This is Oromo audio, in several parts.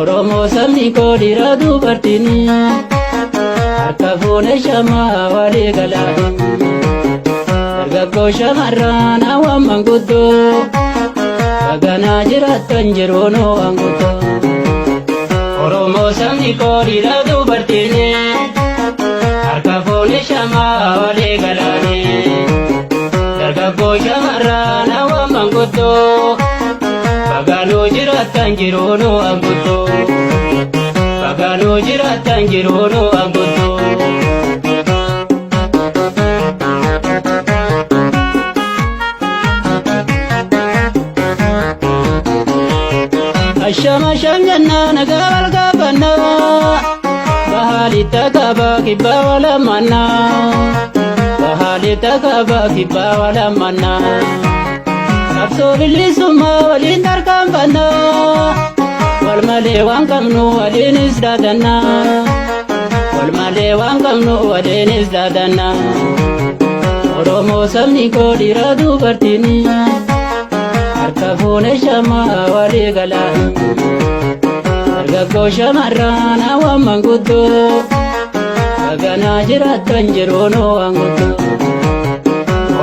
Oromoo sabni koo dhiira dubartiin harka fuune shamaa walii galaa. Dargaggoo shamarran hawaan manguddoo baganaa jiraattan jiruun waan guddoo. Oromoo sabni koo dhiira dubartiin harka fuune shamaa walii galaanii. Dargaggoo shamarran hawaan manguddoo baganuu jiraattan jiruun waan guddoo. Baganuu jiraattan jiruun waan guddoo. Ashama sham jennaa nagaa wal gaafannaa bahaalitta kaabaa kibbaa wal amannaa bahaalitta kaabaa kibbaa wal amannaa qabsoo bilisummaa waliin tarkaanfannaa wal malee waan qabnu waliinis daadannaa wal malee waan qabnu waliinis daadannaa Oromoo sabni koo dhiira dubartiin harka fuune shamaa walii galaa. Dargaggoo shamarran hawaan manguddoo baganaa jiraattan jiruun waan guddoo.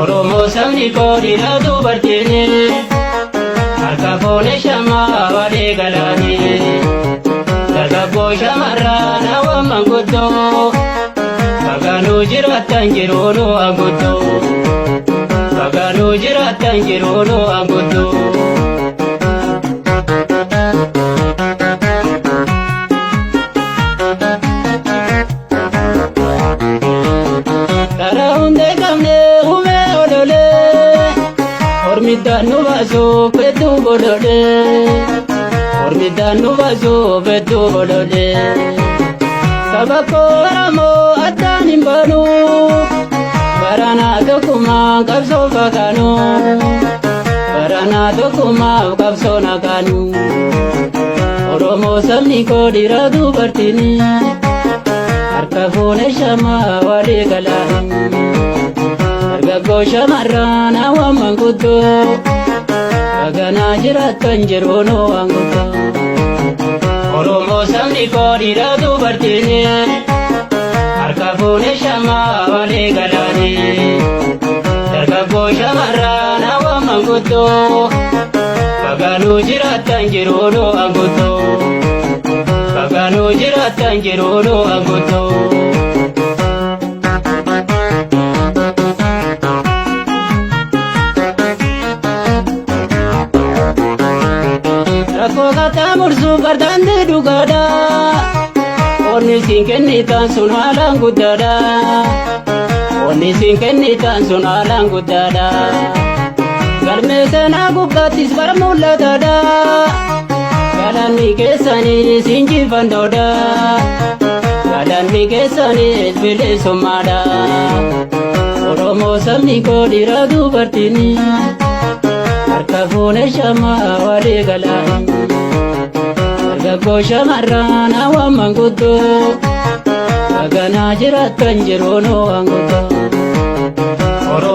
Oromoo sabni koo dhiira dubartiin harka fuune shamaa walii galaanii. Dargaggoo shamarran hawaan manguddoo baganuu jiraattan jiruun waan guddoo. Baganuu jiraattan jiruun waan guddoo. Karaa hundee qabnee humee ololee hormiddaan nu baasuuf hedduu bololee hormiddaan nu baasuuf hedduu bololee saba koo Oromoo addaan hin baanu baranaa tokkummaan qabsoo fakkaanu baranaa tokkummaaf qabsoo nakaanu Oromoo sabni koo dhiira dubartiin harka fuune shamaa walii galaa. Dargaggoo shamarran hawaan manguddoo baganaa jiraattan jiruun waan guddoo. Oromoo sabni koo dhiira dubartiin harka fuune shamaa walii galaanii. Dargaggoo shamarran hawaan manguddoo baganuu jiraattan jiruun waan guddoo. Baganuu jiraattan jiruun waan guddoo. Rakkoo kattaa mursuuf bartaanti dhugaadha. Onni siin kennitan sun haalaan guddaadha. Onni siin kennitan sun haalaan guddaadha. Galmee seenaa gubbaattis bara mul'ataadha. Galanni keessaniis injifannoodha. Galanni keessaniis bilisummaadha. Oromoo sabni koo dhiira dubartiin harka fuune shamaa walii galaa. Dargaggoo shamarran hawaan manguddoo baganaa jiraattan jiruun waan guddoo.